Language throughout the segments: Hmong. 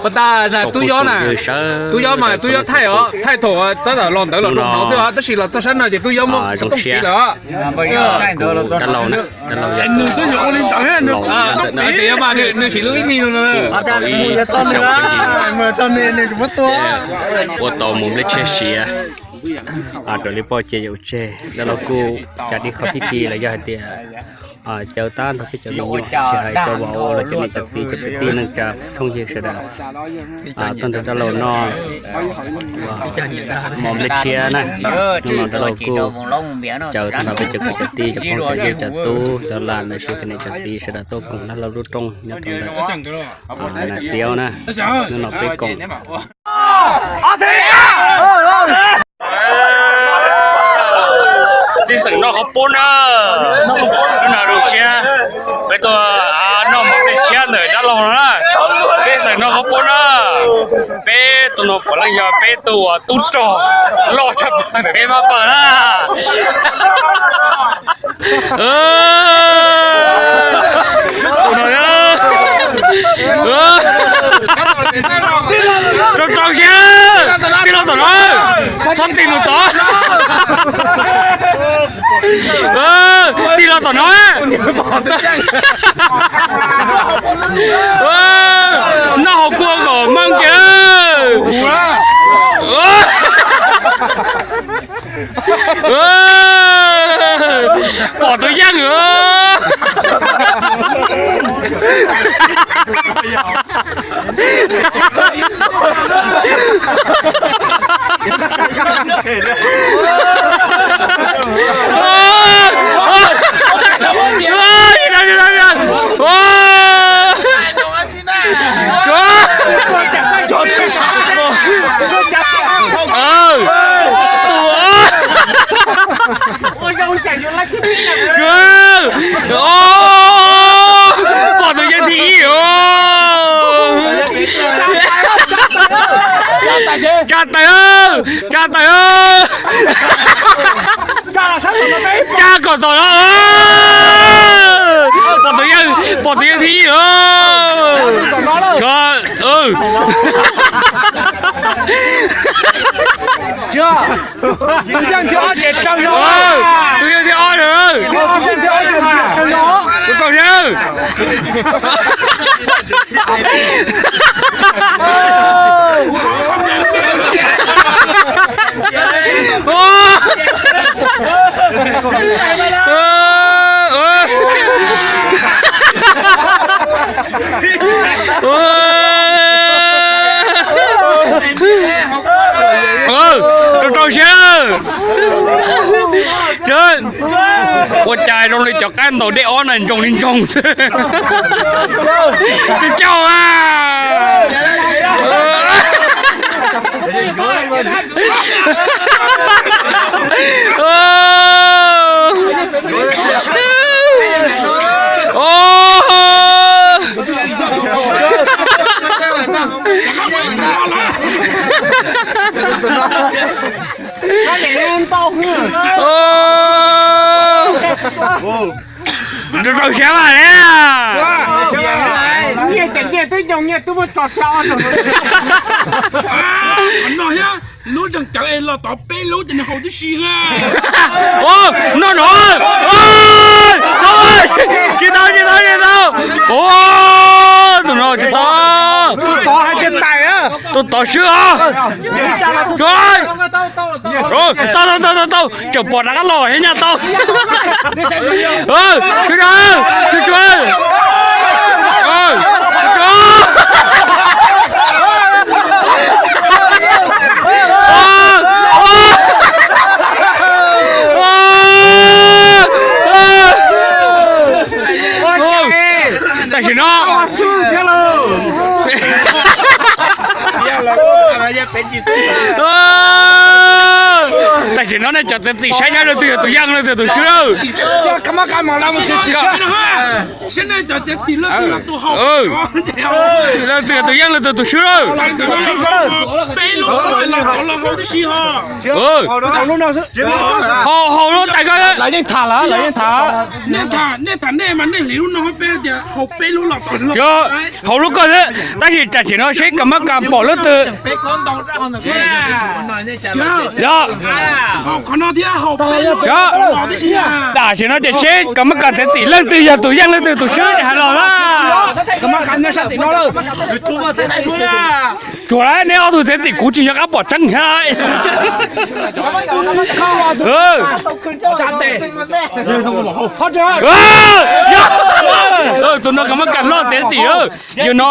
Pas tas tub yob na, tub yob mas tub yob thaij os, thaij thaum tab tom los ntawd los rau no xwb os, tab sis los txog sab no ces tub yob muab zoo siab lawm. Nws siv lub ib hli no. Ua tau mus nplej tshiab siav raws li poj cia yaum tseg dab laug kuj cas dib qho tib si los yog hais tias caw tab nrog peb cov me nyuam tsis hais cov vauv los cov niam cov txiv cov kwv tij neej tsa tshoob yig sawv daws tuaj nrog dab laug noj mov nplej tshiab na. Hnub no dab laug kuj caw tag nrho peb cov kwv cov tij cov phooj cov ywg cov tub cov lam los sis cov niam cov txiv sawv daws tuaj koom dab laug lub rooj nyob rau ntawm Nas Xiaub na. Hnub no peb koom Xib xeem noj qhov pub na, lub no zoo siab, peb tuaj noj mov nplej tshiab ntawm dab laug no na. Xib xeem noj qhov pub na, peb tus no puav leej yog peb tus tub rog loj tshaj plaws ntawm peb mab pawg na. Rau rau siab, tij laug tom no, txhob tig lug tod, tij laug tom no. Noj hauv kua kom meej kiag. Pom tus yeej. Pom tus yeej thib ib os. Tsa tais, tsa tais, tsa kom tom no. Pom tus yeej, pom tus yeej thib ib os. Tus yeej thib ob, tus yeej thib ob na. Tus tom no. Rau rau siab. Ua cas zoo li cov qab ntaus dej ob na, ntsoog li ntsoog xwb. Tsis coj a. Rau rau siab mas ne. Nyiaj ces nyiaj twb nyoog, nyiaj twb muab tso tso. No thiab lub zeeg cawv es los tod peb lub ces nws haus tib si na. No no. Tsis tau, tsis tau, tsis tau. Tus no tsis tau. Tus tod hais tias tais, tus tod swb os. Tau tau tau tau tau, tseem pom rov qab los thiab nyaj tau. Tsuag tsuag, tsuag tsuag. Tam sim no Tam sim no nej cov txiav txim saib leej twg yog tus yeej leej twg tus swb lawm. Leej twg yog tus yeej leej twg tus swb lawm. Hau hau lub tais ko. Lawv yeej tham lawm, lawv yeej tham. Hau lub ko xwb, tab sis tam sim no seb kas mab kas pom leej twg. Yog, tam sim no ces seb kas mab kas txiav txim leej twg yog tus yeej leej twg tus swb ces hais los na. Tsuas lawm neb ob tug txiav txim kuv tsis nco qab pom tseeb thiab. Tus no kas mab kas loj txiav txim, yog no,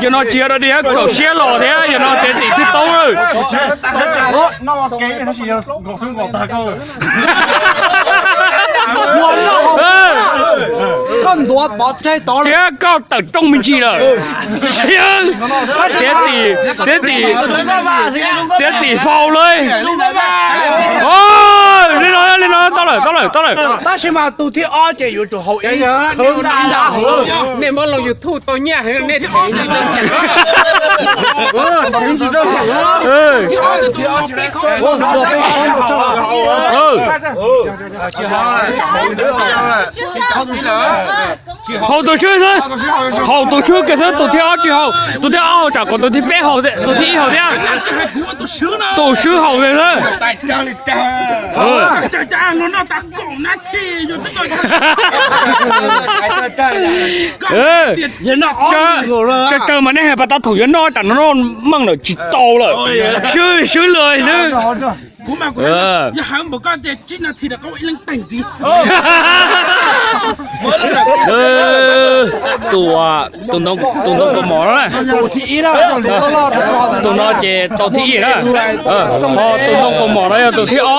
yog no tsis yog dog dig, kawm siab los thiab, yog no txiav txim twb tau lawm. Thiab koj tawm rooj me ntsis lawm. Txiav txim, txiav txim, txiav txim faus lawm. Li no, li no, tau lawm, tau lawm, tau lawm. Tab sis mas tus thib ob ces yuav tsum haum ib. Nej muab los YouTube tau nyiaj heev nej them li. Haum tus swb xwb, haum tus swb kiag xwb, tus thib ob tsis haum, tus thib ob haum tsam kom tus thib peb haum, tus thib ib haum thiab. Tus swb haum xwb. Tsawg tsawg mas nej hais pas tas thaum yuav noj tsam no noj meej lawm tsis tau lawm. Swb swb lawm xwb. Tus, tus ntoo kaus mom no na. Tus no ces tau thib ib na. Ho tus ntoo kaus mom no yog tus thib ob,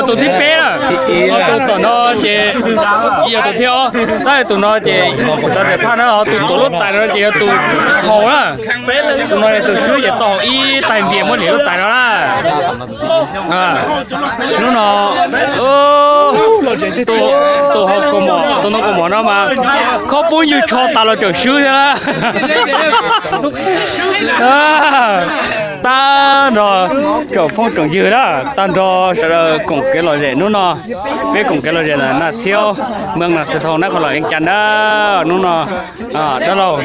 tus thib peb na. Ho tus tom no ces yog tus thib ob, tab sis tus no ces tau tias phaj na, ho tus tuav lub tais no ces yog tus haum na. Tus no yog tus swb ces tau haum ib tais npias muab nim lub tais no na. Hnub no tus haum kaus mom, tus ntoo kaus mom no mas khob pub ywg tsho tas los tseem swb thiab. Tag nrho tsoom phooj tsoom ywg na, tag nrho sawv daws koom kev lom zem hnub no. Peb koom kev lom zem ntawm Naj Xiab, Meej Nas Xes Thoo na, qhov los Vees Cas na. Hnub no dab laug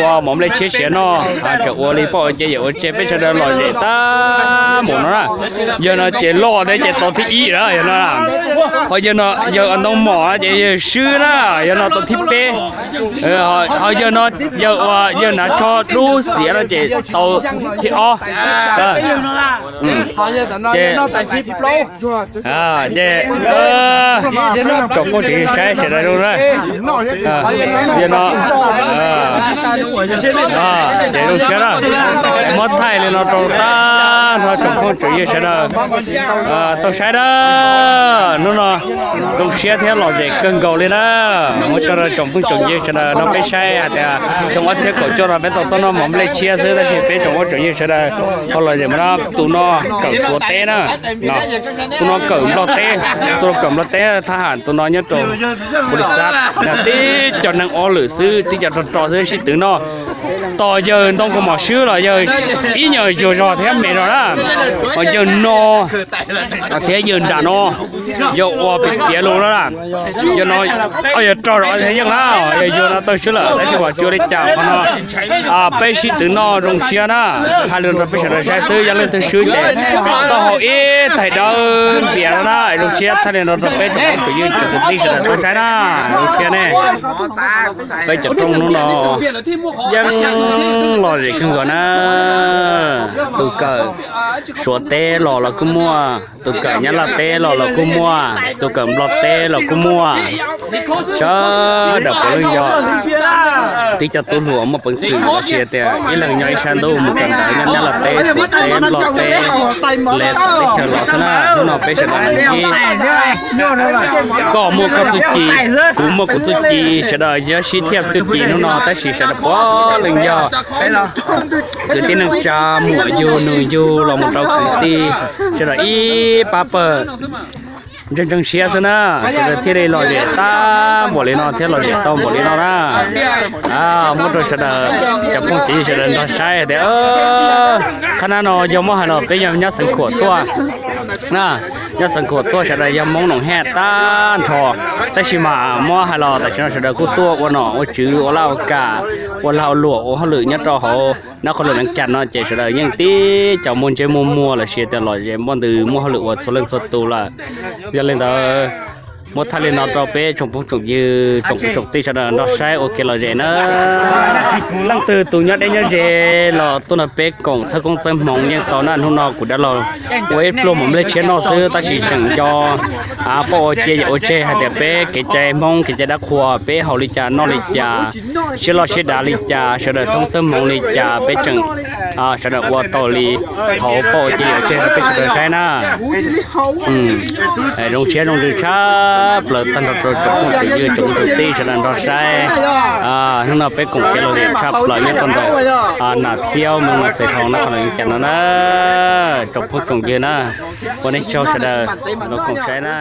ua mov nplej tshiab siav noj, tseem ua li poj ua ce yawm ua tseg peb sawv daws lom zem tag npaum no na. Yawg no ces loj thiab ces tau thib ib na, yawg no. Ho yawg no yawg ua ntoo mom ces yawg swb na, yawg no tau thib peb. Ho yawg no yawg ua yawg hnav tsho dub xiav no ces tau thib ob. Ces, ces tsoom phooj tsoom ywg saib sawv daws zoo na. Yawg no ces zoo siab na. Muab thaij li no rau tag nrho tsoom phooj tsoom ywg sawv daws tau saib na. Hnub no zoo siab thiab lom zem kawg nkaus li na. Muab tso rau tsoom phooj tsoom ywg sawv daws no peb saib hais tias xyoo ob txhiab kaum cuaj no peb tau tuaj noj mov nplej tshiab xwb tab sis peb tsoom phooj tsoom ywg sawv daws ho lom zem mus na. Tus no kawm Suav teb na, tus no kawm Nplog teb, tus no kawm Nplog teb thab ham, tus no nyob rau Npus Lis Xab, tib co neeg ob lwm xwb, tib co rog rog xwb sib twv noj. Tos yawg ntoo kaus mom swb los yawg ib nyuag zuag zog thiab me zog na. Ho yawg no thiab yawg nram no yog ua piav piav lus no na. Yawg no yawg rog zog thiab yeej na, yawg yuag no tau swb lawm tab sis vam tsuav li cas qhov no peb sib twv noj zoo siab na. Thaij li no rau peb sawv daws saib xwb, yog leej twg swb ces tau haum ib tais dawb npias no na. Zoo siab thaij li no rau peb tsoom phooj tsoom ywg tsoom kwv tij sawv daws tau saib na. Zoo siab ne. Peb cov rooj hnub no yeej lom zem kawg nkaus na. Tus kawm Suav teb los los kuj muaj, tus kawm Nyab Laj teb los los kuj muaj, tus kawm Nplog teb los kuj muaj. Sawv daws puav leej yog tib co tub hluas muaj peev xwm los sis tias ib leeg nyob ib sab ntuj mus kawm ntawv nyob Nyab Laj teb, Suav teb, Nplog teb, li teb chaws los xwb na. Hnub no peb sawv daws ntsib, koj muaj koj txuj ci, kuv muaj kuv txuj ci, sawv daws yuav sib thiaj txuj ci hnub no tab sis sawv daws puav leej Yog kwv tij neej tsa muam yug nus yug los mus rau kwv tij sawv daws ib pab pawg ntseeg ntseeg siab xwb na, sawv daws thiaj li lom zem tag npaum li no thiab lom zem tau npaum li no na. Muab rau sawv daws cov phooj ywg sawv daws nrog saib tias qhab nab no yog muab hais los peb yog nyob Xeev Khuam tuaj, nyob Xeev Khuam tuaj sawv daws yog Hmoob Noom Hej tag nrho. Tab sis mas muab hais los tam sim no sawv daws kuj tuaj ua nom ua tswv ua laj ua kam, ua lag ua luam ua hauj lwm nyob rau hauv nab qhov lwm neev cas no ces sawv daws yeej tib cov muaj ntsej muaj muag los sis tias lom zem npoj ntws muaj hauj lwm ua txhua leej txhua tus lawm. Yog li ntawd muab thaj li no rau peb tsoom phooj tsoom ywg tsoom kwv tsoom tij sawv daws nrog saib ua kev lom zem na. Leej twg tus nyob deb nyob ze los tuaj nrog peb koom txhawb koob txhawb hmoov yeej tau na. Hnub no kuv dab laug ua ib pluag mov nplej tshiab noj xwb tab sis tseem nco pab ua cia ua tseg hais tias peb kev cai Hmoob kev cai dab qhuas peb haus li cas noj li cas, siab loj siab dav li cas, sawv daws txhawb koob txhawb hmoov li cas peb tseem sawv daws ua tau li qhov pab ua cia ua tseg rau peb sawv daws saib na. Zoo siab zoo ntsws tshaj plaws tag nrho rau tsoom phooj tsoom ywg tsoom kwv tsoom tij sawv daws nrog saib. Hnub no peb koom kev lom zem tshaj plaws nyob rau ntawm Nam Xiaub Moos Xais Hoo nab qhov lwm neev cas no na. Tsoom phooj tsoom ywg na, ua nej tsaug sawv daws los koom saib na.